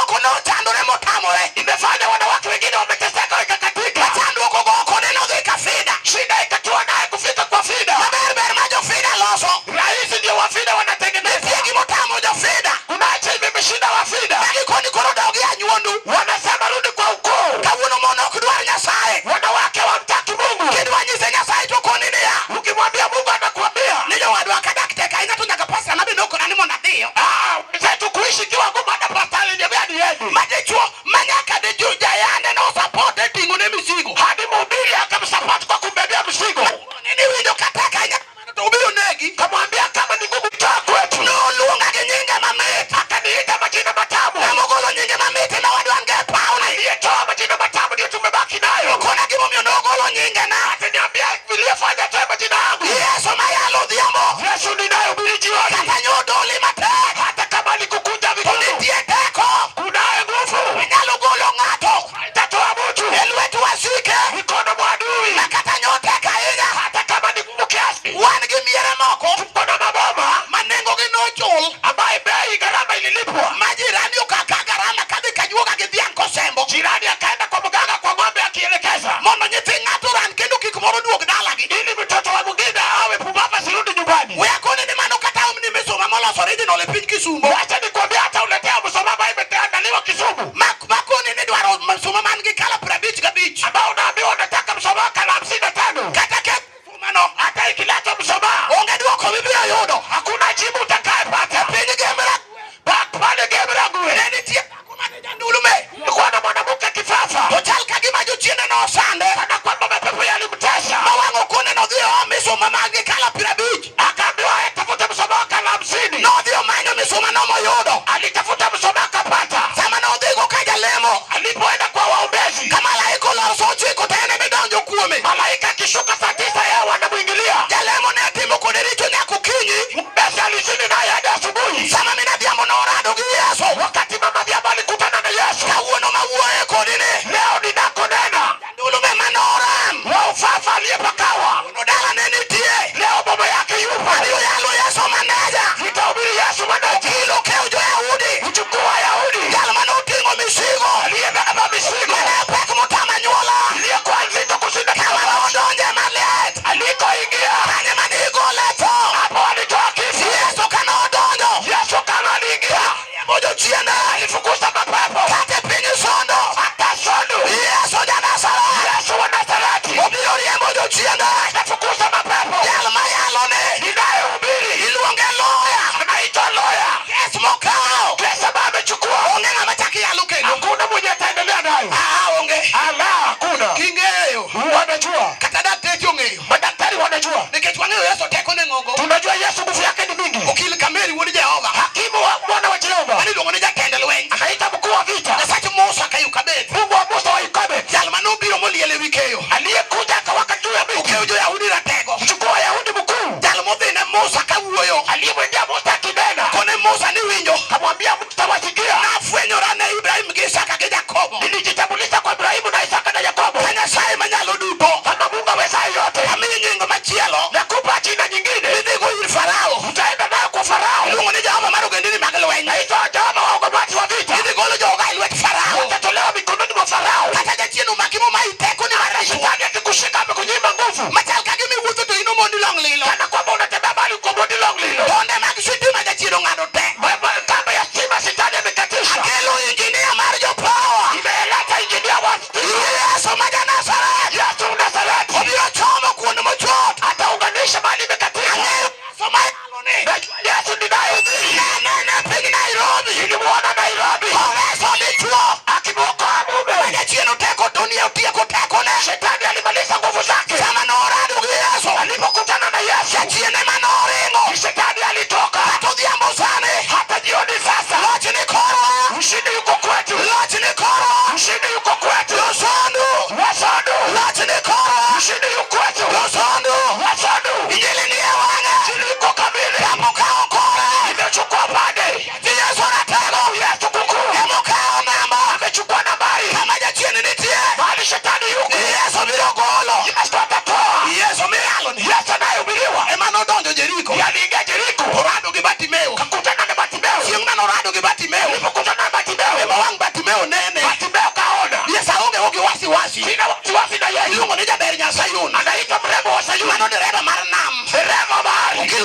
Jomoko nochandore motamore. Imefanya wanawake wengine wameteseka ikakatika. Chandruok ogo oko ne nodhi ka FIDA. Shida ikatua naye kufika kwa FIDA. Maber ber ma jo FIDA loso. Rahisi ndio wa FIDA wanatengeneza. Nitie gimotamo jo FIDA. Kunacho imemshinda wa FIDA. Magikoni koro dog e anyuondu. Wanasema rudi kwa ukoo. Kawuono mon ok dwar Nyasaye. Wanawake wamtaki Mungu. Kidwa nyise Nyasaye to koni niya. Ukimwambia Mungu anakuambia Ni jowadwa kadak tek ahinya to nyaka pasta na be nokona ni mondo adhiyo. Ah, wenzetu kuishi kiwa ngumu, hata pasta aliniambia niende. Ma dichuo ma nyaka dichuo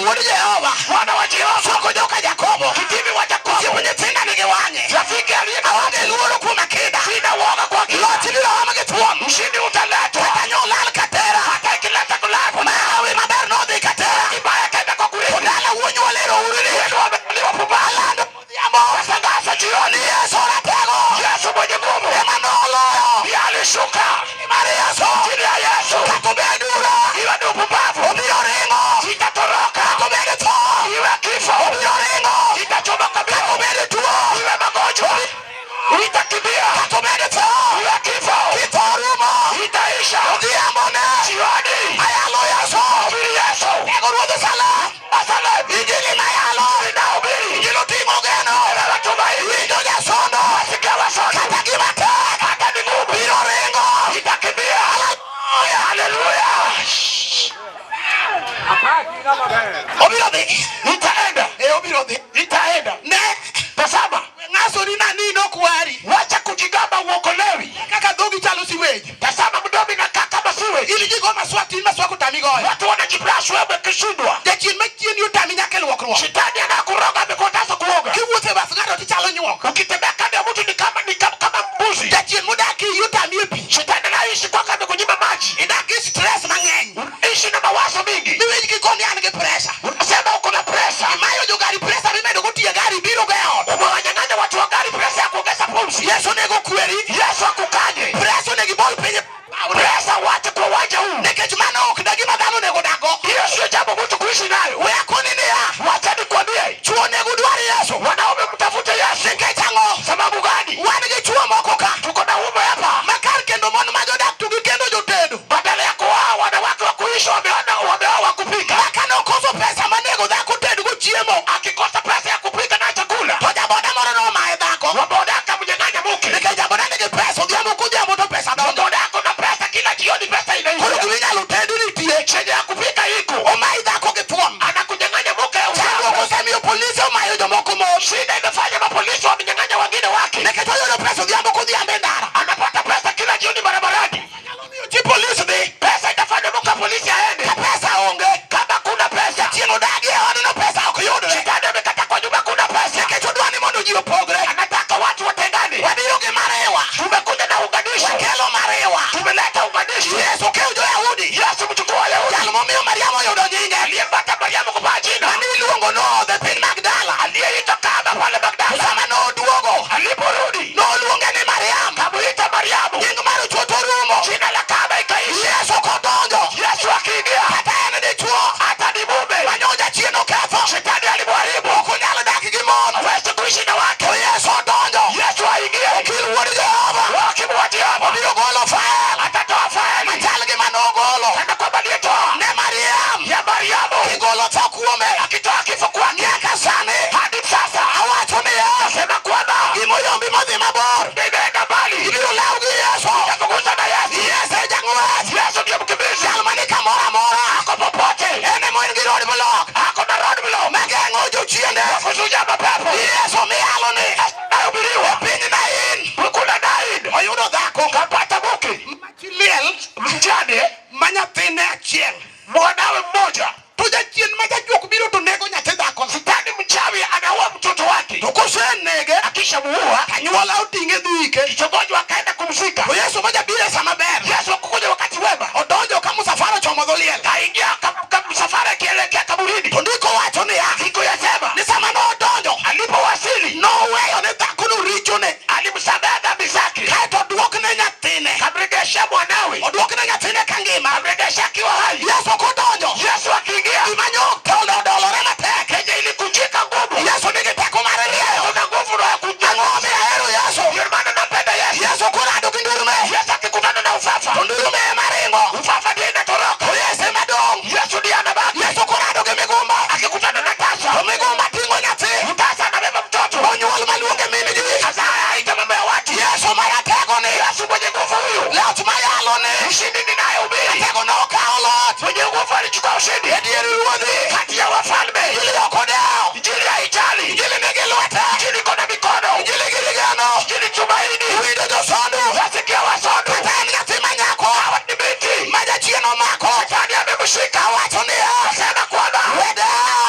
Wuod Jehova. Mwana wa Jehova. Soko joka Jakobo. Kitimi wa Jakobo. Osiep nyithinda nigi wang'e. Rafiki aliye na Aonge luoro kuom akida. Sina woga kwa kila. Loch ibiro om gi thuon. Ushindi utaletwa. Kata nyolal katera. Hata ikileta kulazwa. Mawe maber nodhi katera. Kibaya kaenda kwa To kurithi. dala wuonywa lero uruni. Wenu wamezaliwa pumbavu. Alando odhiambo. Watangaza jioni. Ni Yesu ratego. Yesu mwenye nguvu. Ema noloyo. Ndiye alishuka. Mar Yesu. Jina ya Yesu. Kata obed ura. Iwe ni upumbavu. Obiro ringo. Itatoroka. Kata obed tho. Iwe kifo. Obiro ringo. Itachomoka Kata mbio. obed tuo. Iwe magonjwa. Itakimbia. Kata obed tho. Iwe kifo. Kitho rumo. Itaisha. Odhiambo ne. Jioni. Ayalo Yesu. Hubiri Yesu. Ego Ruodh Salem. Asalem. Injili mayalo. Ninahubiri. Injili oting'o geno. Beba tumaini. Winjo jasondo. Wasikia wasondo. Kata gima tek. Hata ni ngumu. Biro ringo. Itakimbia. Haleluya. Obiro dhi. Itaenda. Eh, obiro dhi. Itaenda. Ne. Tazama. We ng'asori nani nokwari. Wacha kujigamba uokolewi. Kaka dhogi chalo siweji. Tazama mdomo inakaa kama siwe. In gigo maswak tin maswak otami goyo. Watu wanajibrush wewe ukishindwa. Jachien machieni otami nyaka e luokruok. Shetani anakuroga amekukataza kuoga. Kiwuotho e bath ng'ato tichalo nyuok. Ukitembea kando ya mtu ni kama ni kama, kama mbuzi. Jachien modak iyi otami e pi. Shetani anaishi kwako amekunyima maji. Idak gi stress mang'eny. Ishi na mawazo mingi. Miwinj kikoni an gi pressure. Unasema uko na pressure. Imayo jogari pressure mimedo go tiyo e gari biro go e ot. Umewanyang'anya watu wa gari pressure ya kuongeza pumzi. Yesu onego kweri. Yesu akukanye. Pressure onego ibol piny. Pressure wache kwa uwanja huu. Nikech mano ok da gima dhano onego dakgo. Hiyo sio jambo mtu kuishi nayo. We akoni niya. Wacha nikwambie, Chwo onego dwar Yesu. wanaume mtafute Yesu. Nikech ang'o? Sababu gani? Wan gi chwo moko ka. Tuko na ume hapa. Ma kar kendo mon ma jodak to gikendo jotedo. Badala ya kuoa wanawake wa kuishi wameona wameoa wa kupika. Ma kanokoso pesa manego dhako tedgo chiemo. Akikosa pesa ya kupika na chakula, To jaboda moro nomaye dhako. waboda akamnyang'anya mke. Nikech jaboda nigi pesa odhiambo kodhiambo to pesa donjo. Waboda ako na pesa, kila jioni pesa Koro inaisha. gima inyalo tedi nitie. Chenye ya kupika iko, Omayi dhako gi thuon. anakunyang'anya mke. Chandruok osemiyo polise omayo jomoko mon. Shida imefanya mapolisi wamenyang'anya wengine wake. Nikech oyudo pesa odhiambo kodhiambo e ndara. Anapata pesa kila jioni barabarani. Nyalo miyo chi polis dhi. Pesa itafanya mke wa polisi aende. Ka pesa onge. Kama kuna pesa, Jachien odagi e odno pesa ok yudre. shetani amekata kwa nyumba, kuna pesa. Nikech odwa ni mondo ji opogre. Anataka watu watengane. Wabiro gi mariwa. Tumekuja na unganisho, Wakelo mariwa. tumeleta unganisho. Yesu kew jo-Yahudi. Yesu mchukua Wayahudi Jal momiyo Mariam oyudo nyinge. aliyempata Mariamu kupaa jina, Mane iluongo no the piny Magdala. aliyeitwa kama pale Magdala. Sama noduogo. Aliporudi Noluonge ni Mariam. kamuita Mariamu, Nying mar ochoto rumo. jina la kama ikaisha. Yesu kodonjo. Yesu akiingia, Kata en dichuo. hata ni mume, Manyo jachien oketho. shetani alimharibu, Ok onyal dak gi mon. hawezi kuishi na wake. To Yesu odonjo. Yesu aingie, Okil wuod Jehova. wakimwa Jehova Obiro golo fael. atatoa faeli Machal gi manogolo. kana kwamba aliyetoa Ne Mariam. ya Mariamu, Kigolo tho kuome. akitoa kifo kwake Nyaka sani. hadi sasa. Awacho niya. Nasema kwamba Gimoyombi modhi mabor. nimeenda mbali, Ibiro law gi Yesu. nitafukuzwa na Yesu. Yesu e jang'wech. Yesu ndiye mkimbizi, Jal mani kamoro amora. ako popote, En ema en gi roadblock. ako na roadblock Mageng'o jochiende. kuzuia mapepo. Yesu miyalo ni. Nahubiriwa E piny Nain. kula Nain, Oyudo dhako. kapata mke Machi liel. mjane, Ma nyathine achiel. mwanawe mmoja. To jachien ma jajuok biro to nego nyathi dhakono. Shetani mchawi anaua mtoto wake, To kosenege. akishamuua Anyuola oting'e dhi ike. kichongojo akaenda kumzika. To Yesu ma jabiro e sama ber. Yesu akukuja wakati wema, Odonjo ka musafara ochomo dho liel. kaingia msafara akielekea kaburini. To ndiko wacho niya. Ndiko yasema Ni sama nodonjo. alipowasili Noweyo ne dhakono richone. alimsamehe dhambi zake, Kaeto oduokne nyathine. kamregesha mwanawe, Oduokne nyathine kangima. kamregesha akiwa hai. Yesu kodonjo. Yesu akiingia, Gima nyo odolore matek. kenye ilikujika ngumu, Yesu nigi teko mar rieyo. kuna nguvu na ya Ang'o kunyanyua. momiyo ahero Yesu? Ndio maana napenda Yesu. Yesu korado gi ndurume. Yesu akikutana na ufafa, To ndurume ema ringo. ufafa ndiye inatoroka. To Yesu ema dong'. Yesu ndiye anabaki. Yesu korado gi migumba. Akikutana na To tasa, migumba ting'o nyathi. tasa anabeba mtoto, Onyuol maluonge min ji. azaa aita mama ya watu. Yesu maratego ni. Yesu mwenye nguvu huyu, Loch mayalo ni. ushindi ninayehubiri, Ratego nokawo loch. mwenye nguvu alichukua ushindi E dier ruodhi. kati ya wafalme. Injili ok odewo. Injili haijali, Injili nigi lwete. Injili iko na mikono, Injili nigi geno. Injili tumaini. Winjo josondu. Wasikia wasondu, Kata en nyathi ma nyako. hawa ni binti, Ma jachien omako. shetani amemshika. Awacho niya. Nasema kwamba Wedewo.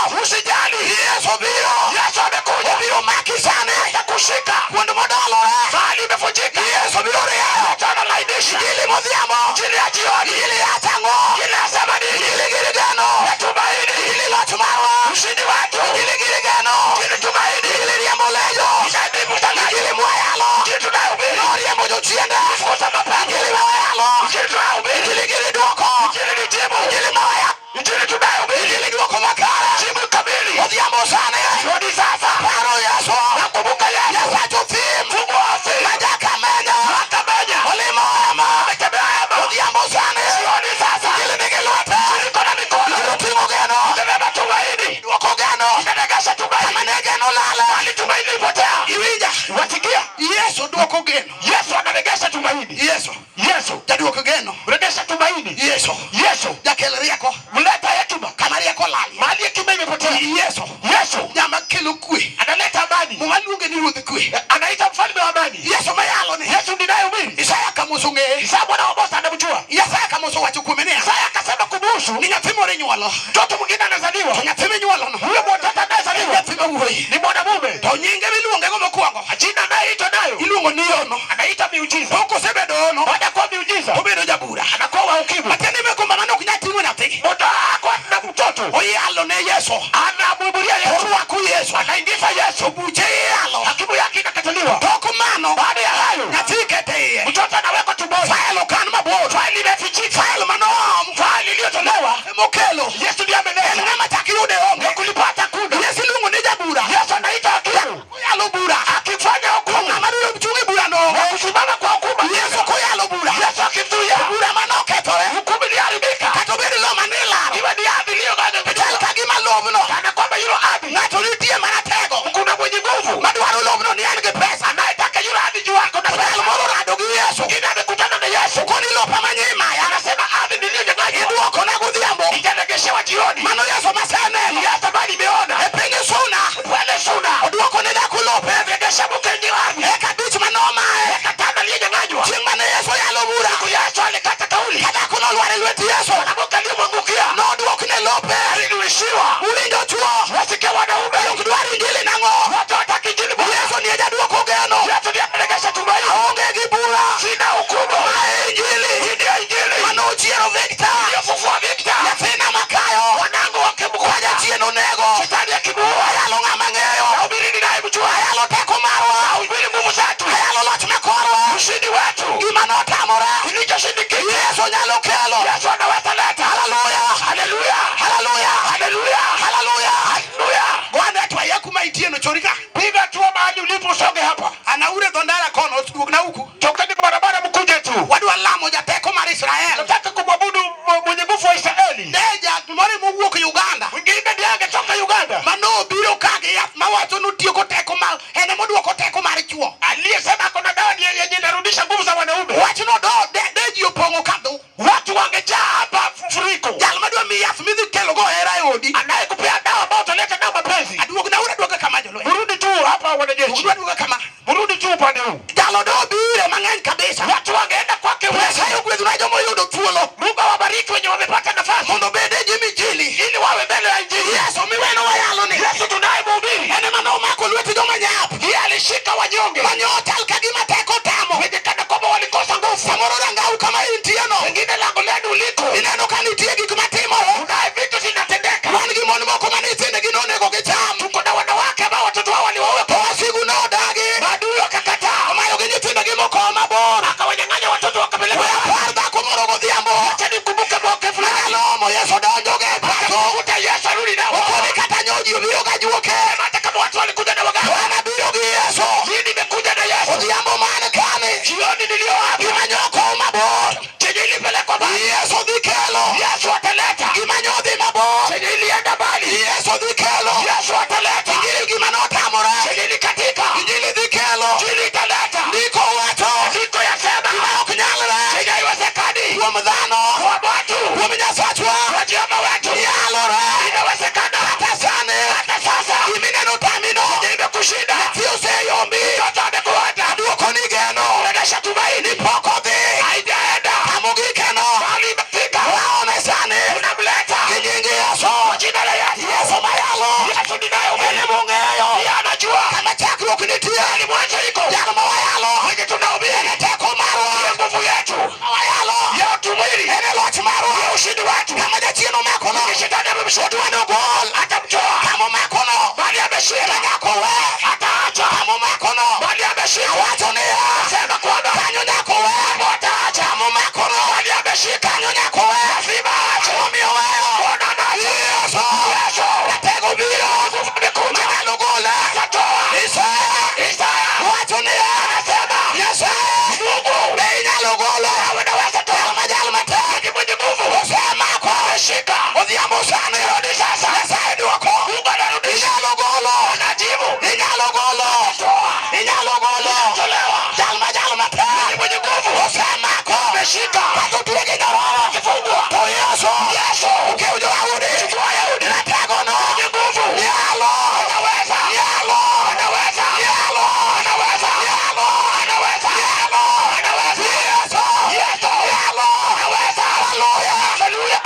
Godhiambo. Injili ya jioni. Injili ya tang'o. Injili inasema nini? Injili gir geno. Ya tumaini. Injili loch marwa. Ushindi wetu. Injili gir geno. Injili tumaini. Injili riembo lejo. Injili mtangazaji. Injili mwayalo. Injili tunayohubiri. Noriembo jochiende. Fukuza mapepo. Injili mawayalo. Injili tunayohubiri. Injili gir duoko. Injili ni jibu. Injili mawaya. Injili tunayohubiri. Injili duoko makare. Jibu kamili. Odhiambo sani. Jioni sasa. Paro Yesu. Nakumbuka Yesu. Nyasacho thim. Mungu wa asili. Majakamenya. Akamenya. Olimo hema. Ametembea hema. Odhiambo sani. Jioni sasa. Injili nigi lwete. Injili iko na mikono. Injili oting'o geno. Imebeba tumaini. Duoko geno. Inaregesha tumaini. Kama ne geno lala. Bali tumaini lipotea. Iwinja. Wasikia? Yesu duoko geno. Yesu anaregesha tumaini. Yesu. Yesu. Jaduok geno. Regesha tumaini. Yesu. Yesu. Jakel rieko. Mleta hekima. Kama rieko lalie. Mahali hekima imepotea. Yesu. Yesu Nyama kelo kwe. analeta amani. Muma luonge ni ruodh kwe. Anaita mfalme wa amani. Yesu mayalo ni. Yesu ninayehubiri. Isaya kamoso ng'eye. Isaya mwana wa Amosi anamjua. Isaya kamoso wacho kuome niya. Isaya akasema kumuhusu Ni nyathi moro inyuolo. mtoto mwingine anazaliwa. To nyathi minyuolono. Huyo mtoto En anayezaliwa nyathi ma wuoyi. ni mwanamume. To nyinge miluongego mokwongo. Jina anayeitwa nayo Iluongo ni Yono. anaita miujiza. Tok osebedo ono. Baada ya kuwa miujiza Obedo jabura. anakuwa wa ukimwi. Matiende mekomba mane ok nyal ting'o nyathi. Mtoto ako na mtoto Oyalo ne Yesu. anamhubiria Yesu, Orwako Yesu. anaingiza Yesu, Buche iyalo. hakimu yake inakataliwa. Tok mano. Baada ya hayo Nyathi ikete iye. mtoto anawekwa tumboni, Fael okan mabor. faili imefichika, Fael manoom. faili iliyotolewa Emokelo. Yesu ndiye En ameleta, ng'ama chak yude onge. kulipata kuna Yesu iluongo ni jabura. Yesu anaita hakimu Oyalo bura. akifanya hukumu Ng'ama biro chung' e burano na onge. kusimama kwa hukumu. Yesu koyalo bura. Yesu akimzuia Bura manokethore. hukumu iliharibika, Kata obed lo manilaro. iwe ni ardhi Chal iliyo ka gima lobno. kana kwamba yule ardhi Ng'ato nitie maratego. kuna mwenye nguvu Madwaro lobno ni en gi pesa. anayetaka yule ardhi juu yako na Jal pesa. moro rado gi Yesu. Mwingine amekutana na Yesu Koni lopa manyimaya. anasema ardhi niliyonyang'anywa Iduoko na godhiambo. itaregeshewa jioni. Mano Yesu maseneno. Yesu ambaye nimeona E piny Suna. pale Suna Oduoko ne dhako lope. ameregesha mke ardhi Eka abich manomaye. eka tano aliyonyang'anywa. Chieng' mane Yesu oyalo bura. Siku Yesu alikata kauli, Ka dhako nolwar e lwet Yesu. mwanamke aliyemwangukia Nodwokne lope. alirudishiwa. Uwinjo chuo. Wasikia wanaume Ok dwar injili nang'o? watu hawataki injili bwana. Yesu ni e jaduoko geno. Yesu ndiye ameregesha tumaini, Aonge gi bura. sina hukumu. Ma e injili. Hii ndiyo injili Manochiero Victor. iliyofufua Victor, Nyathina makayo. mwanangu wakimkuta Jachien onego. shetani akimuua. Ayalo ng'ama ng'eyo. Nahubiri ninayemjua, Ayalo teko marwa. nahubiri nguvu zetu, Ayalo loch makorwa. ushindi wetu, Gima notamore. kilichoshindikana Yesu nyalo kelo. Yesu anaweza leta. Haleluya. Haleluya, Haleluya. haleluya, Haleluya. haleluya. Bwana atwaye kuma itieno chorika. Piga hatua mahali ulipo, usonge hapa, Anaure dho ndara kono duogna huku. tokeni barabara, mkuje tu. Wadwa lamo jateko mar Israel. Nataka kumwabudu mwenye nguvu wa Israeli. Ne ja moro mowuok Uganda. Mwingine ndiye angetoka Uganda Manobiro ka gi yath mawacho notieko teko ma en emoduoko teko mar chuo. aliyesema ako na dawa ndiye yenye inarudisha nguvu za wanaume. Wachno do de ji opong'o kadhu. Watu wangejaa hapa mfuriko. Jal madwa miyi yath midhi kelogo hera e odi. Anayekupea dawa ambao utaleta nao mapenzi, Aduogna uru aduoga kama jolweny. mrudi tu hapa wanajeshi, Duogna aduoga kama. mrudi tu upande huu. Jalo do bire mang'eny kabisa. Watu wangeenda kwake wengi. Nyasaye ogwedhna joma oyudo thuolo Mungu awabariki wenye wamepata nafasi mondo obed e nyim injili. ili wawe mbele ya injili. Yesu miweno wayalo ni. Yesu tunaye mhubiri, En ema nomako lwet joma nyap. ndiye alishika wanyonge Manyochal ka gima teko tamo. wenye kana kwamba walikosa nguvu. Samoro rangau kama intieno. Wengine lango lenu liko, Ineno ka nitie gik matimore. kunaye vitu zinatendeka. Wan gi mon moko ma nyithindgi nonego gicham. Tuko na wanawake ambao watoto wao waliwaua, To wasigu nodagi. maadui wakakataa, Omayogi nyithindogi moko mabor. akawanyang'anya watoto wakapeleka. We apar dhako moro godhiambo. Acha nimkumbuke mke fulani, Manyalo omo Yesu donjo ge e pacho. kuta Yesu arudi nao. Okoni kata nyoji obiro ga juoke. Hata kama watu walikuja na waganga, To an abiro gi Yesu. mimi nimekuja na Yesu. Odhiambo man kani. Jioni niliyo hapa, Gima nyoko mabor. chenye ilipelekwa mbali, Yesu dhi kelo. Yesu ataleta. Gima nyodhi mabor. Chenye ilienda mbali, Yesu dhi kelo. Yesu ataleta. Injili gima notamore. Chenye ilikatika, Injili dhi kelo. Injili italeta. Ndiko wacho. Andiko yasema Gima ok nyalre. chenye haiwezekani Kuom dhano. kwa watu, Kuom Nyasachwa. kwa Jehova wetu Nyalore. inawezekana. Kata sani. Hata sasa Gimineno tamino. chenye imekushinda, Nyathi oseyombi. mtoto amekuata, Aduoko ni geno. regesha tumaini, Ni pok odhi. haijaenda Kamogikeno. bali imefika. Waone sani. Tunamleta Gi nying Yesu. kwa jina la Yesu. Yesu mayalo. Yesu ninayehubiri, En emong'eyo. ndiye anajua Kama chakruok nitie. ni mwanzo iko Jal mawayalo. mwenye tunahubiri, En e teko marwa. ndiye nguvu Nguvu yetu Wayalo. ya tumwili En e loch marwa. ya ushindi wetu. Kama jachien omakono. Shetani amemshinda, Odwa nogol. atamtoa Kama omakono. bali ameshinda, Nyako we. ataacha Kama omakono. bali ameshinda. Awacho niya. Sema kwamba Kanyo nyako we. ataacha Kama omakono. bali ameshika, Kanyo nyako we. lazima aache. Omiyo weyo. Bwana anacho. Yesu. Yesu Ratego biro. nguvu imekuja, Manyalo gola. atatoa. Isaya. Isaya Wacho niya. anasema Nyasaye. Mungu Be inyalo golo. wewe unaweza toa, Jal majal matek. ni mwenye nguvu, Osemako. ameshika. Odhiambo sani. Rudi sasa. Nyasaye dwoko. Mungu anarudisha, Inyalo golo. anajibu, Inyalo golo. toa, Inyalo golo. tolewa. Jal majal matek. Ni mwenye nguvu, Osemako. ameshika, Kata otwe gi nyororo. akifungwa. To Yesu. Yesu Okew jo-Yahudi. chukua Wayahudi, Rategono. mwenye nguvu, Nyalo. anaweza, Nyalo. anaweza, Nyalo. anaweza, Nyalo. anaweza, Nyalo. anaweza. Yesu. Yesu Nyalo. anaweza. Haleluya. Haleluya.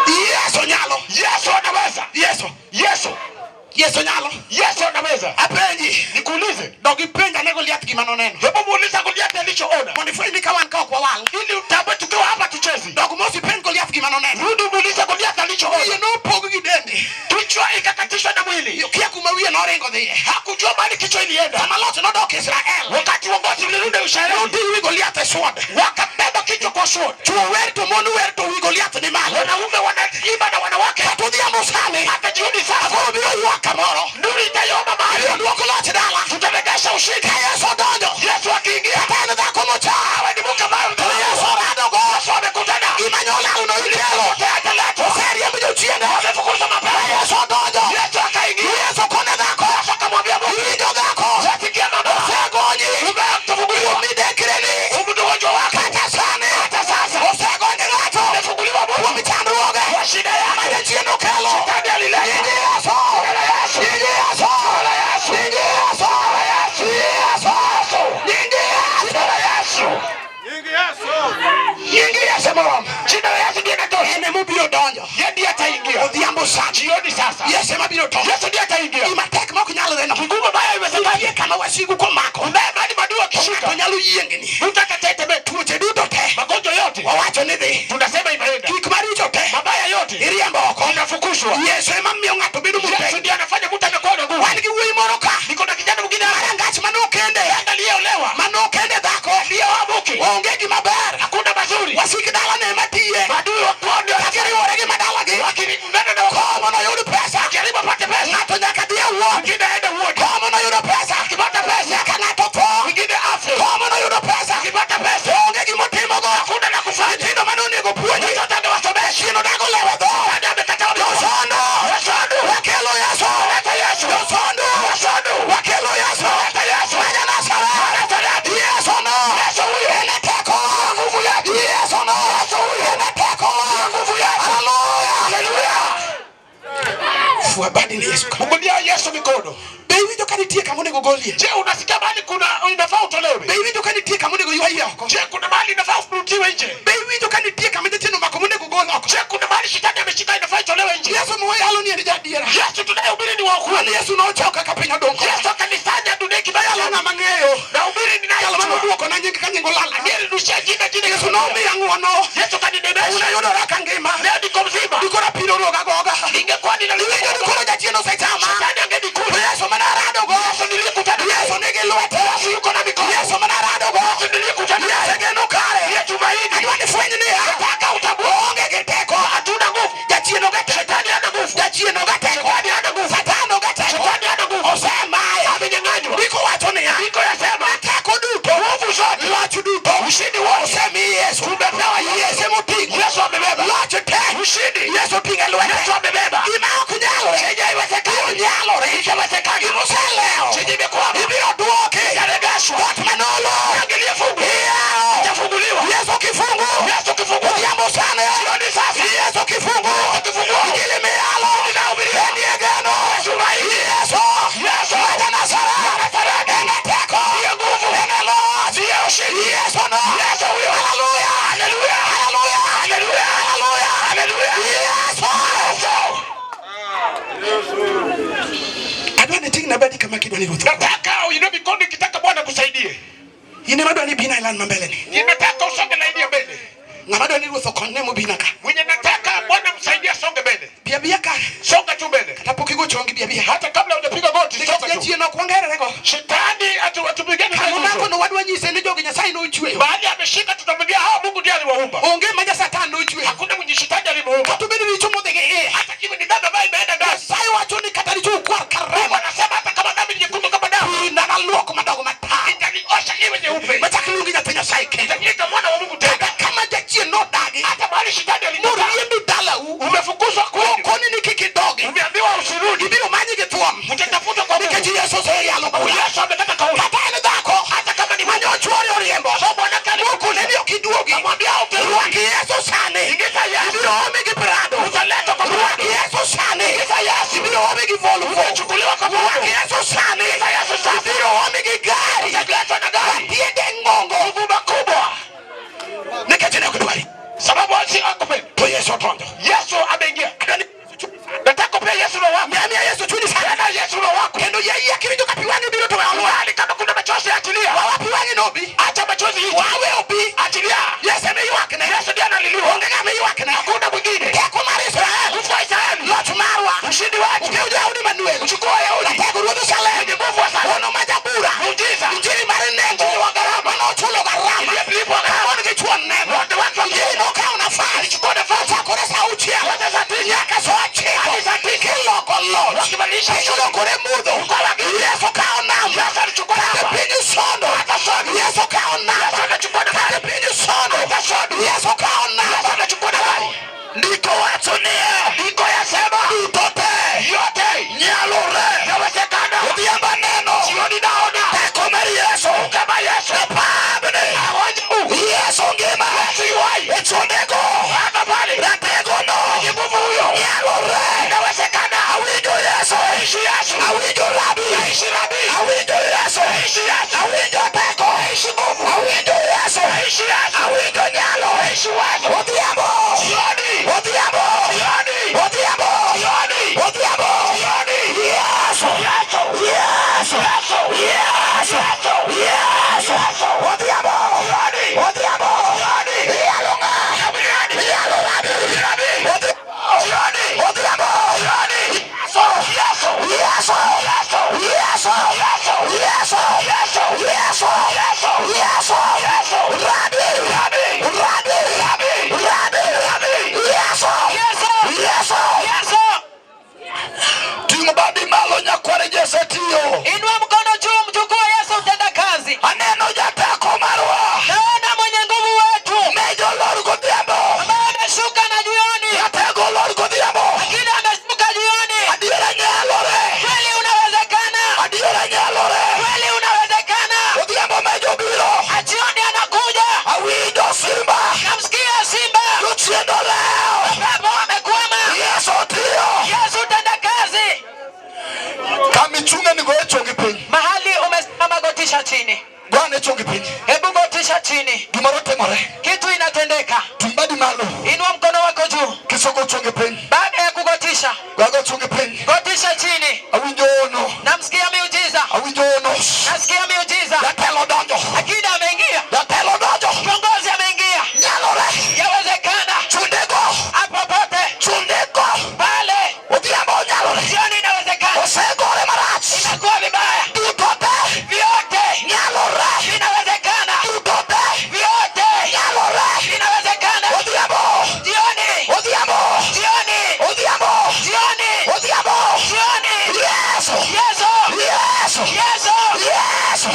Yesu nyalo. Yesu anaweza. Yesu. Yesu, Yesu nyalo. Yesu anaweza. Apenji. Nikuulize, Dog ipenj ane Goliath gima noneno. hebu muulize Goliath alichoona, Mondo ifweny ni ka wan ka ok wawal. ili utambue tukiwa hapa tuchezi. Dog mos ipenj Goliath gima noneno. Rudi muulize Goliath Wiye alichoona. nopog gi dende. Kichwa ikakatishwa na mwili, Okia kuma wiye noringo dhiye. hakujua mahali kichwa ilienda. Sama loch nodok Israel. Wakati uongozi ulirudi Israeli, Noting wi Goliath e sword. wakabeba kichwa kwa sword. Chwo wer to mon wer to wi Goliath ni malo. Wanaume wanaimba na wanawake, Kata odhiambo sani. hata jioni sasa Akoro biro ywak kamoro. nduru itayoma mahali, Ibiro duoko loch dala. tutaregesha ushindi. Ka Yesu odonjo. Yesu akiingia, Kata en dhako mocha. awe ni mke ambaye To Yesu oradogo. Yesu amekutana Gima nyolal no ikelo. Yote ataletwa. Oseriemb jochiende. Wamefukuza Ka mapepo. Yesu odonjo. Yesu akaingia, Yesu kone dhako. Yesu akamwambia Mungu, Iwinjo dhako. sikia mama, Osegonyi. umefunguliwa Kuom midekreni. ugonjwa wako Kata sani. hata sasa Osegonyi ng'ato. umefunguliwa Mungu Kuom chandruoge. kwa shida Ma yako. jachien okelo. Shetani alileta. Nying Yesu. Jina la Yesu. Nying Yesu. Jina la Yesu. Nying Yesu. Jina la Yesu. Nying Yesu. Jina la Yesu. Nying Yesu. Nying Yesu moromo. Jina la Yesu ndiye inatosha. En emobiro donjo. Yeye ndiye ataingia Odhiambo sani. jioni sasa. Yesu ema biro donjo. Yesu ndiye ataingia. Gima tek ma ok nyalre no. Kigumu ambayo haiwezekani. Nitie kama wasigu komako. Unaye mahali maadui To wakishika, ng'ato nyalo yiengni. mtu atatetemeka. Tuoche duto te. Magonjwa yote Wawacho ni dhi. tunasema imeenda, Gik maricho te. mabaya yote Iriembo oko. inafukushwa. Yesu ema miyo ng'ato bedo Yesu motegno. ndiye anafanya mtu anakuwa na nguvu. Wan gi wuoyi moro ka. Niko na kijana mwingine hapa Marangach manokende. aliyeolewa, Manokende dhako. aliyeoa mke, Onge gima ber. hakuna mazuri. Wasik dalane ema tiye. Maadui wa kwao ndio Ka giriwore gi madalagi. wakinena na wako, Komo noyud pesa. jaribu apate pesa, Ng'ato nyaka dhi e wuoth. mwingine aende wodi, Komo noyudo pesa. akipata pesa, Nyaka ng'ato tho. mwingine afe, Komo noyudo pesa. akipata pesa Onge gimotimogo. hakuna la kufanya. Nyithindo manonego puonji. Watoto angewasomesha, Chien odago lewe dho. Shetani amekataa watoto. Josondo. Yosondo. Wakelo Yesu. Leta Yesu. Josondo. Yosondo. Wakelo Yesu. Leta Yesu. Manya Nazareth. Nazareti. Yesu no. Yesu huyo. Ene teko. Nguvu yake. Yesu no. Yesu huyo. Ene teko. Nguvu yake. Haleluya. Haleluya. Fua badi ni Yesu. Fungulia Yesu mikono. Be iwinjo ka nitie kama onego golie? Je, unasikia mahali kuna inafaa utolewe? Be iwinjo ka nitie kama onego ywayi oko? Je, kuna mahali inafaa ufurutiwe nje? Be iwinjo ka nitie kama jachien omako monego gol oko? Je, kuna mahali shetani ameshika inafaa itolewe nje? Yesu mwayalo ni en jaadiera. Yesu tunayehubiri ni wa Wan ukweli. Yesu nochoka ka piny odong' koda. Yesu akanisanya dunia Yalo kibaya. ng'ama ng'eyo. Nahubiri Jal mane ninayejua. oduokona nying ka nying olal. Aliyenirushia jina jina Yesu nomiya ng'uono. Yesu kaninemesha. Unayudora ka ngima. Leo niko mzima. Dikoro apiro roga goga. Ningekuwa Iwinjo ninalipa ni koro jachien osechama. shetani To angenikuta. Yesu mane aradogo. Yesu niliyekutana naye. Yesu nigi lwete. Yesu yuko na mikono. Yesu mane aradogo. Yesu niliyekutana naye. Yesu geno kare. Ndiye tumaini. Adwa ni fweny niya. Nataka utambue. Onge gi teko. Hatuna nguvu. Jachien onge teko. Shetani hana nguvu. Jachien onge teko. Shetani hana nguvu. Satan onge teko. Shetani hana nguvu. Osemaye. Amenyang'anywa. Ndiko wacho niya. Andiko yasema Teko duto. nguvu zote, Loch duto. ushindi wote Osemi Yesu. tumepewa Yesu emoting'o. Yesu amebeba Loch te. ushindi. Yesu oting'o e lwete. Yesu amebeba Gima ok nyalre. chenye haiwezekani, Nyalore. itawezekana. Gima oselewo. Chenye imekwama Ibiro duoki. itaregeshwa. Dhoot manolo. Milango iliyofungwa Iyawo. itafunguliwa. Yesu kifungu. Yesu kifungua Odhiambo sana. jioni sasa. Yesu kifungu. Kifunguo. Injili miyalo. Inahubiriwa. Enie geno. Tumaini. Yesu. Yesu. Maja Nazareth. Nazareti. Ene teko. Ndiye nguvu. Ene loch. Ndiye ushindi. Yesu no. Yesu huyo. Haleluya. Haleluya. Haleluya. Haleluya. Haleluya. Haleluya. Yesu. Yesu. Adwa ni ting'na badi kama kidwa ni ruoth. Nataka uinue mikono ikitaka Bwana kusaidie. In ema dwa ni bina e lan mambele ni. Ninataka usonge laini ya mbele. Ng'ama dwa ni ruoth okonyne mobina ka. Mwenye nataka Bwana msaidie asonge mbele. Bi abiya ka. Songa tu mbele. Kata pok igo chongi bi abiya. Hata kabla hujapiga goti, Nikech songa tu. jachien ok wangererego. Shetani atupigane naye Kama omako uso. no wadwa nyise ni jogi Nyasaye nochweyo. Baada ameshika tutamwambia hao Mungu ndiye aliwaumba. Onge ma ja Satan nochweyo. Hakuna mwenye shetani alimuumba. Kata obed richo modhi gi iye. Hata kiwe ni dhambi ambayo imeenda ndani. Nyasaye wacho ni kata richo okwar ka Mungu remo. anasema hata kama dhambi ni nyekundu kama damu, Pi nanaluok madog matar. nitaliosha iwe nyeupe. Machak luongi nyathi Nyasaye kendo. Nitajiita mwana wa Mungu tena. Kata kama jachien nodagi. Hata mahali shetani alikataa, Noriembi dalau. umefukuzwa kwenu, Okoni ni kik idogi. umeambiwa usirudi, Ibiro manyi gi thuon. utatafutwa kwa Mungu. Nikech Yesu oseyalo bura. Yesu amekata kauli. Kata en dhako. Hata kama ni Mane ochuore oriembo. so mwanamke Mokone ni ok iduogi. Kamwambia utarudi. Rwak Yesu sani. Ingiza Yesu. Ibiro omi gi Prado. Utaletwa kwa Rwak Prado. Yesu sani. Ingiza Yesu. Ibiro omi gi Volvo. Utachukuliwa kwa Volvo. Rwak Yesu sani. Ingiza Yesu sasa. Ibiro omi gi gari. Utaletwa na gari. Matiende ng'ongo. Nguvu makubwa. Nikech ne ok dwari. Sababu asi akupendi. To Yesu odonjo. Yesu ameingia. Adwa ni Yesu chunyi sana. Nataka kupea Yesu roho wako. Miya miya Yesu chunyi sana. Tena Yesu roho wako. Kendo yie yie kiwinjo ka pi wang'i biro to we olwar. Kubali kama kuna machozi achilia. Wawa pi wang'i nobi. Acha machozi hii. Wawe obi. Achilia. Yesu ema ywakne. Yesu ndiye analiliwa. Onge ng'ama ywakne. Hakuna mwingine. Teko mar Israel. Nguvu wa Israeli. Loch marwa. Ushindi wetu. Ukew Daudi Manuel. Uchukua Wayahudi. Ratego ruodh Salem. Mwenye nguvu wa Salem. Hono ma jabura. Muujiza. Injili mar nengo. Injili wa gharama. Manochulo gharama. Iliyolipwa gharama. Mon gi chwo neno. Wote watu wa Injili nokawo nafas. Alichukua nafasi. Chakore sa auchiel. Kuanzia saa tisa. Nyaka sa ochiko. Hadi saa tisa. Kiloko loch. Wakibadilisha Piny olokore mudho. Yesu kawo namba. Yesu alichukua Kata namba. piny sondo. Yesu kawo namba. Yesu anachukua nafasi. Kata piny sondo. Yesu kawo namba. Yesu anachukua nafasi. Ndiko wacho niya. Ndiko yasema Duto te. yote Nyalore. yawezekana. Odhiambo aneno. Jioni naona Teko mar Yesu. kama Yesu Pabni. awaju. Yesu ngima. Yesu yuhai. E chondego. Hapa pale Ratego no. mwenye nguvu huyo. Nyalore. Inawezekana. Awinjo Yesu. Ishi Yesu. Awinjo Rabi. Ishi Rabi. Awinjo Yesu. Ishi Yesu. Awinjo teko. Ishi nguvu. Awinjo Yesu. Ishi Yesu. Awinjo nyalo. Ishi uwezo. Odhiambo. Jioni. Odhiambo. Jioni. Odhiambo. Jioni. Odhiambo. Jioni. Yesu. Yesu. Yesu. Yesu. Yesu. Yesu. Yesu. Yesu. Odhiambo. Jioni. Odhiambo. Jioni. Iyalo ng'a? Jioni. Iyalo Rabi. Rabi. Odhiambo. Jioni. Odhiambo. Jioni. Yesu. Yesu. Yesu. Yesu. Yesu. Yesu. Yesu. Yesu. Yesu. Yesu. Yesu. Yesu. Rabi. Rabi. Rabi. Rabi. Rabi. Rabi. Yesu. Yesu! Yesu. Yesu! Ting'o badi malo nyakware Jesse tiyo. Inua mkono juu, mchukue Yesu utenda kazi. Aneno jateko marwa. Naona mwenye nguvu wetu Mejo lor godhiambo. ambaye ameshuka na jioni, Jatego lor godhiambo. lakini ameshuka jioni. Adiera nyalore. Kweli unawezekana, Adiera nyalore. kweli unawezekana. Odhiambo mejo biro. Ajioni anakuja, Awinjo simba. namsikia simba, Jochiendo leo. pepo amekwama. Yesu tiyo. Yesu utenda kazi. Kamichunge ni goye chongi piny. Mahali umesimama, gotisha chini, Gwane chongi piny. hebu gotisha chini, Gimoro timore. kitu inatendeka. Ting' badi malo. Inua mkono wako juu. Kisoko chongi piny. Baada ya kugotisha, Gwago chongi piny. gotisha chini. Awinjo ono. Namsikia miujiza, Awinjo ono. nasikia miujiza. Jatelo donjo. Akida ameingia, Jatelo donjo. kiongozi ameingia. Nyalore. Yawezekana Chundego. popote Chundego. pale, Odhiambo nyalore. jioni inawezekana. Osegore marach. Imekuwa vibaya, Duto te. vyote Nyalore. vinawezekana, Duto te. vyote Nyalore. vinawezekana. Odhiambo. Jioni, Odhiambo. jioni, Odhiambo. jioni, Odhiambo. jioni. Yesu. Yesu, Yesu. Yesu, Yesu.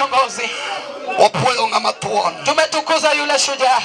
Kiongozi, Wapuoyo ng'ama thuon. Tumetukuza yule shujaa.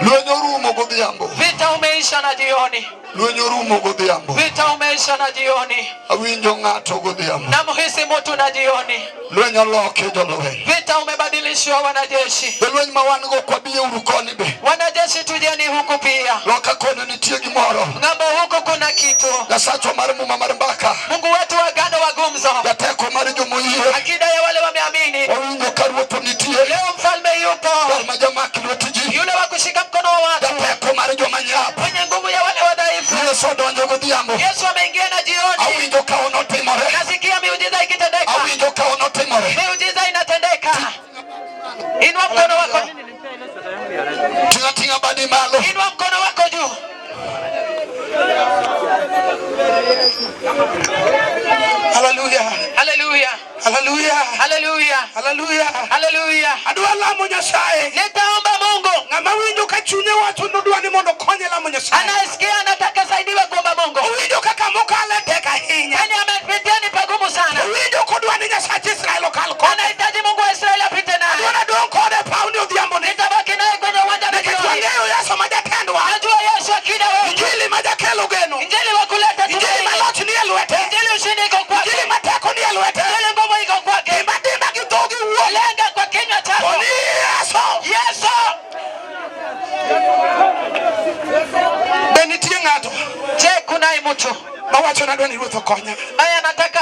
Lweny orumo godhiambo. Vita umeisha na jioni. Lweny orumo godhiambo. Vita umeisha na jioni. Awinjo ng'ato godhiambo. Namhisi mtu na jioni. Lweny oloki jolweny. Vita umebadilishwa wanajeshi. Jolweny ma wan go kwabiye uru koni be. Wanajeshi, tujeni huku pia. Loka kono nitie gimoro. Ng'ambo huku kuna kitu. Nyasachwa mar muma mar mbaka. Mungu wetu wa agano wa gumzo. Jateko mar jomoyie. Akida ya wale wameamini. Wawinjo ka ruoth nitie. Leo mfalme yupo. Jal ma jamak lwet ji. Yule wa kushika mkono wa watu. Jateko mar joma nyap. Mwenye nguvu ya wale wadhaifu. Yesu odonjo godhiambo. Yesu ameingia na jioni. Awinjo ka onotimore. Nasikia miujiza ikitendeka. Awinjo ka onotimore. Miujiza inatendeka. Inua mkono wako. Ting'a ting'a badi malo. Inua mkono wako juu. Haleluya. Haleluya. Haleluya. Haleluya. Haleluya. Haleluya. Adwa lamo Nyasaye. Nitaomba Mungu. Ng'ama winjo ka chunye wacho nodwa ni mondo okonye lamo Nyasaye. Anayesikia anataka saidiwe kuomba Mungu. Owinjo kaka mokale tek ahinya. Yaani amepitia ni pagumu sana. Owinjo kodwa ni Nyasach Israel okal kode. Anahitaji Mungu wa Israeli apite naye. Adwa nadong' kode e paw ni odhiambo ni. Nitabaki naye kwenye uwanja na Nikech jioni. wang'eyo Yesu ma jatendwa. Najua Yesu akida wetu. Injili ma jakelo geno. Injili wa kuleta Injili ma tumaini. loch ni e lwete. Injili ushindi iko kwake. Injili ma teko ni e lwete. Injili nguvu iko kwake. Dimba dimba gi dhogi wuo. Lenga kwa kinywa chako. To ni Yesu. Yesu. Be nitie ng'ato Je, kunaye mtu mawacho nadwa ni Ruoth okonya. ambaye anataka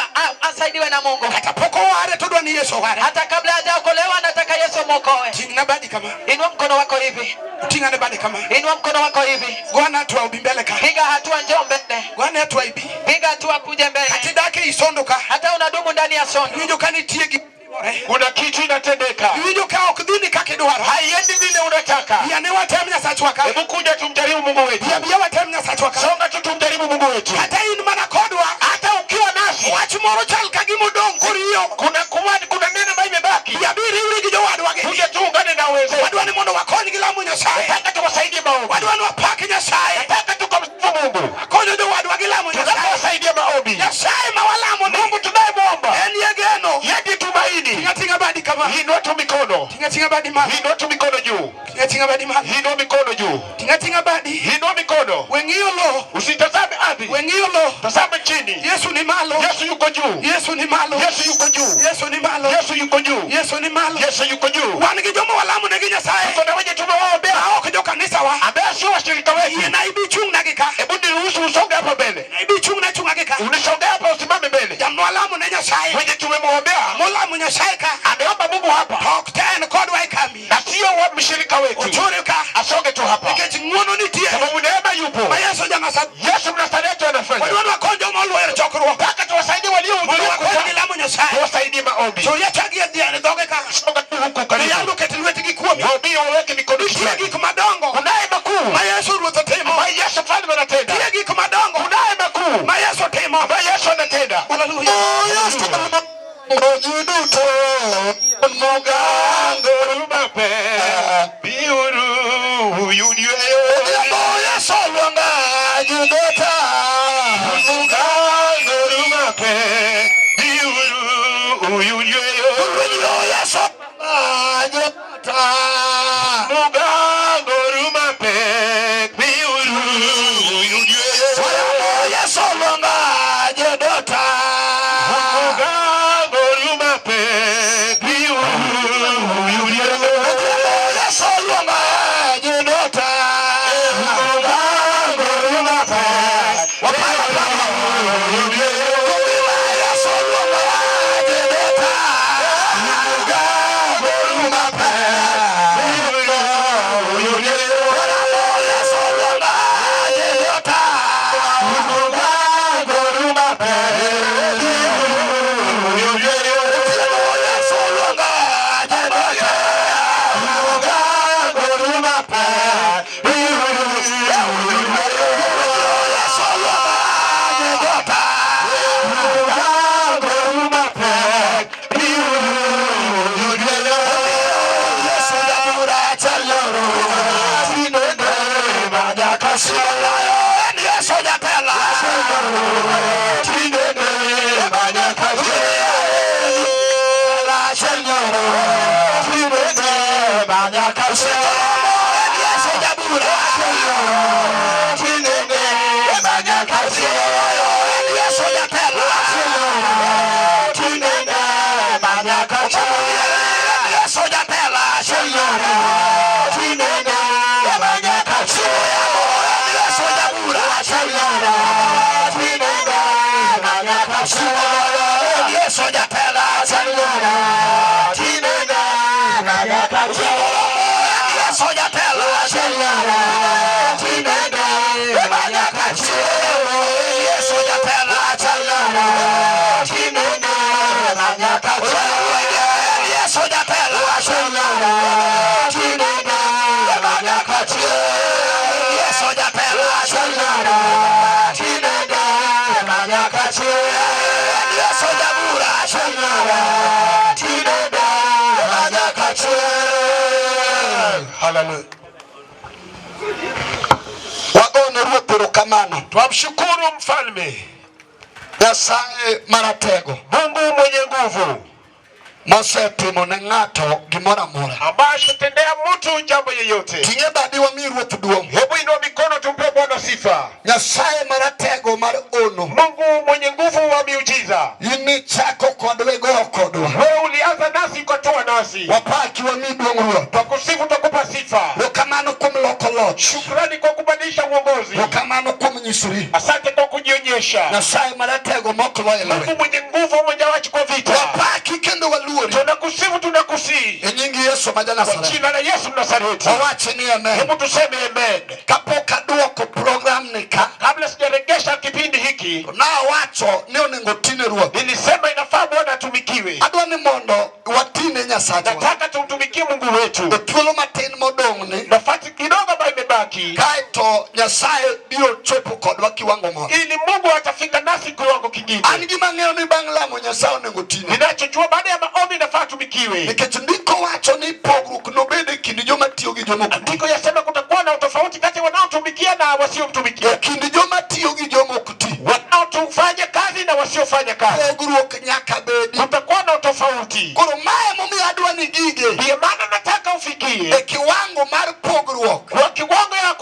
asaidiwe na Mungu? Kata pok oware to odwa ni Yesu oware. Hata kabla hajaokolewa anataka Yesu mwokoe. Ting'na badi kama. Inua mkono wako hivi. Ting'ane badi kama. Inua mkono wako hivi. Gwana hatua ubi mbele ka. Piga hatua, njoo mbele. Gwana hatua ibi. Piga hatua kuja mbele. Kata idak ei sondo ka. Hata unadumu ndani ya sondo. Iwinjo ka nitie gima timore. Kuna kitu inatendeka, Iwinjo ka ok dhini kaka idwaro. haiendi vile unataka. Yie watem Nyasachwa ka. Hebu kuja tumjaribu Mungu wetu, Yie biya watem Nyasachwa ka. songa tu tumjaribu Mungu wetu. Kata in mana kodwa. Hata ukiwa nasi, Wach moro chal ka gima odong' koriyo. kuna kuwa, kuna neno ambayo imebaki. Yie bi riwri gi jowadwa gi. Kuja tuungane na wenzetu, Wadwa ni mondo wakony gi lamo Nyasaye. nataka tuwasaidie maombi, Wadwa ni wapak Nyasaye. nataka tukamsifu Mungu, Konyo jowadwa gi lamo tunataka Nyasaye. wasaidia maombi. Nyasaye ma walamo ni. Mungu tunayemwomba En ye geno. yeye ndiye tumaini. Ting'a ting'a badi kama. Inua tu mikono, Ting'a ting'a badi malo. inua tu mikono juu, Ting'a ting'a badi malo. inua mikono juu, Ting'a ting'a badi. inua mikono. We ng'iyo lo. Usitazame ardhi, We ng'iyo lo. tazama chini. Yesu ni malo. Yesu yuko juu, Yesu ni malo. Yesu yuko juu, Yesu ni malo. Yesu yuko juu, Yesu ni malo. Yesu yuko juu. Wan gi joma walamo negi Nyasaye. Tuko na wenye tumewaombea Ma ok jo kanisa wa. ambaye sio washirika wetu. Yie na ibi chung' na gi ka. Hebu niruhusu usonge hapa mbele, Na ibi chung' na chung'a gi ka. unisongea hapa, usimame mbele. Jam walamo ne Nyasaye. Mwenye tumemwombea Molamo Nyasaye ka. ameomba Mungu hapa, To ok te en kodwa e kambi. na sio wa mshirika wetu, Ochore ka. asonge tu hapa, Nikech ng'uono nitie. sababu neema yupo. Ma Yesu jangasat. Yesu Mnazareti anafanya Wadwa ni wakony joma oluoro chokruok. mpaka tuwasaidie Mondo waliohudhuria wakony gi kutana, lamo Nyasaye. tuwasaidie maombi. To yachagi e dhier dhoge ka. Songa tu huku karibu, Yalo ket lwetgi kuomi. waumini waweke mikono Nitie kichwani. gik madongo Kunaye makuu ma Yesu Ruoth timo. ambayo Yesu mfalme anatenda, Nitie gik madongo kunaye makuu ma Yesu timo. ambayo Yesu anatenda. Haleluya. Ji duto Mugango mape biuru uyudwe Odhiambo Yesu oluonga ji duto. Mugango mape biuru uyudwe Winjo Yesu oluonga ji duto. Mugango mape biuru uyudwe Odhiambo Yesu oluonga ji duto. Mugango mape biuru uyudwe Odhiambo Yesu oluonga ji duto. Yesu jabura. Yesu jatelo. Yesu jatelo. Yesu jabura. Yesu jatelo. Yesu jatelo. Yesu jatelo. Yesu jatelo. Yesu jatelo. Yesu jabura. Hallelujah. Wagone ruoth erokamano. Twamshukuru mfalme. Nyasaye maratego. Mungu mwenye nguvu. Mosetimo ne ng'ato gimoro amora. Ambaye ashatendea mtu jambo yeyote. Ting'e badi wami ruoth duong'. Hebu inua mikono tumpe Bwana sifa. Nyasaye maratego mar ono. Mungu mwenye nguvu wa miujiza. In nichako kodwa igoyo kodwa. Wewe ulianza nasi ukatoa nasi. Wapaki wami duong' ruoth. Twakusifu, twakupa sifa. Erokamano kuom loko loch. Shukrani kwa kubadilisha uongozi. Erokamano kuom nyisori. Asante kwa kujionyesha. Nyasaye maratego mok loyo Mungu lweny. mwenye nguvu mwenye wachi kwa vita. Wapaki kendo waluori. Tunakusifu, tunakusii. E nying Yesu ma Kwa ja-Nazareth. jina la Yesu Nazareti. Wawach ni amen. Hebu tuseme amen. Kapok aduoko program ni ka, Kabla sijaregesha kipindi hiki, nawacho ni onego tine ruoth. nilisema inafaa Bwana atumikiwe. Adwa ni mondo watine Nyasachwa. Nataka tumtumikie Mungu wetu. E thuolo matin modong' ni, Nafasi kidogo ambayo imebaki, kaeto Nyasaye biro chopo kodwa kiwango moro. ili Mungu atafika nasi kiwango kingine. An gima ang'eyo ni bang' lamo Nyasaye onego tine. Ninachojua baada ya maombi inafaa atumikiwe. Nikech ndiko wacho ni pogruok nobed e kind joma tiyo gi joma ok ti. Andiko yasema kutakuwa na utofauti kati ya wanaotumikia na wasiomtumikia, E kind joma tiyo gi joma ok ti. wanaotufanya kazi na wasiofanya kazi. Pogruok nyaka bedi. Kutakuwa na utofauti. Koro mae momiyo adwa ni gige Ndiyo maana nataka ufikie e kiwango mar pogruok kwa kiwango ya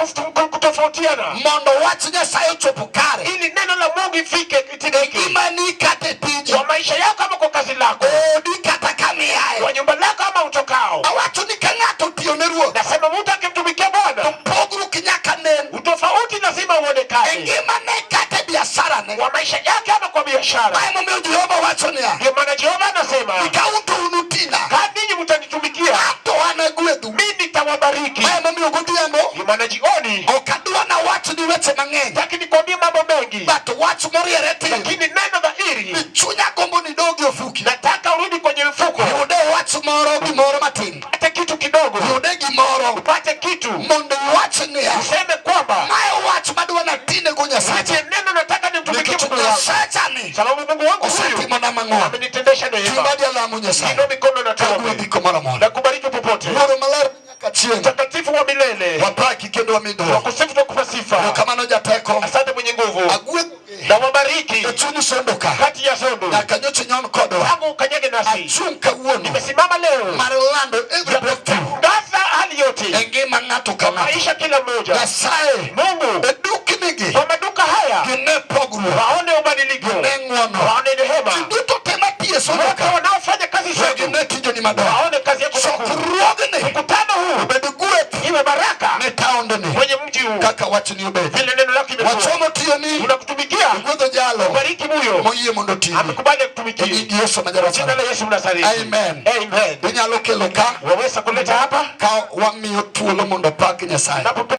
kutofautiana, mondo wach Nyasaye ochop kare ili neno la Mungu ifike e itimike ngimani kata e tiji, kwa maisha yako ama kwa kazi lako, odi kata kamiaye. kwa nyumba lako ama utokao. Awacho ni ka ng'ato otiyo ne ruoth Nasema mtu akimtumikia to Bwana, pogruok nyaka nen utofauti lazima e uonekane ngimane kata e biasharane. kwa maisha yake ama kwa biashara. Mae momiyo Jehova wacho niya, Ndio maana Jehova anasema ni ka un to unutina kama ninyi mtanitumikia, to an agwedhu. mimi nitawabariki. Mae momiyo godhiambo Ndio maana jioni ok adwa nawach ni weche mang'eny, taki nikwambie mambo mengi, but wach moriere tir lakini neno dhahiri, ni chunya gombo ni dogi ofuki. nataka urudi kwenye mfuko, Yude wach moro gimoro matin, upate kitu kidogo, yude gimoro upate kitu, mondo iwach niya, useme kwamba mae wach madwa natinego Nyasacha nitie neno nataka nimtumikie nikech Mungu wangu, Nyasachani sababu Mungu wangu huyu osetimona mang'won. amenitendesha neema. Timbadi alamo Nyasaye Inua mikono na tuombe. kagwedhi kamoro amora. Na kubariki popote. Wuoro maler nyaka chieng' Mtakatifu wa milele, wapaki kendo wamiduong'. wakusifu na kupa sifa. Erokamano jateko, Asante mwenye nguvu, agwedhogi na wabariki e chuny sondo ka kati ya sondu nyaka nyocha nyon kodwa. tangu ukanyage nasi. Achung' kawuono Nimesimama leo mar lando every breakthrough tangaza hali yote e ngima ng'ato ka ng'ato. maisha kila mmoja. Nyasaye Mungu e duknigi kwa maduka haya gine pogruok, waone ubadiliko, gine ng'wono. waone rehema. Ji duto te matiyo e sondo Wote ka wanaofanya kazi we sondu gine tijoni madongo. waone kazi yako makuu. Chokruogni Mkutano huu obed gweth iwe baraka ne taondni kwenye mji huu, kaka wachni obed. vile neno lako imekuwa. Wachomo tiyoni Tunakutumikia, gwedho jalo bariki huyo moyie mondo otini amekubali e akutumikie. nying Yesu ma Jina Janazareth. la Yesu Mnazareti. Amen. Amen. Inyalo kelo ka Waweza kuleta hapa ka wamiyo thuolo mondo opak Nyasaye. napo.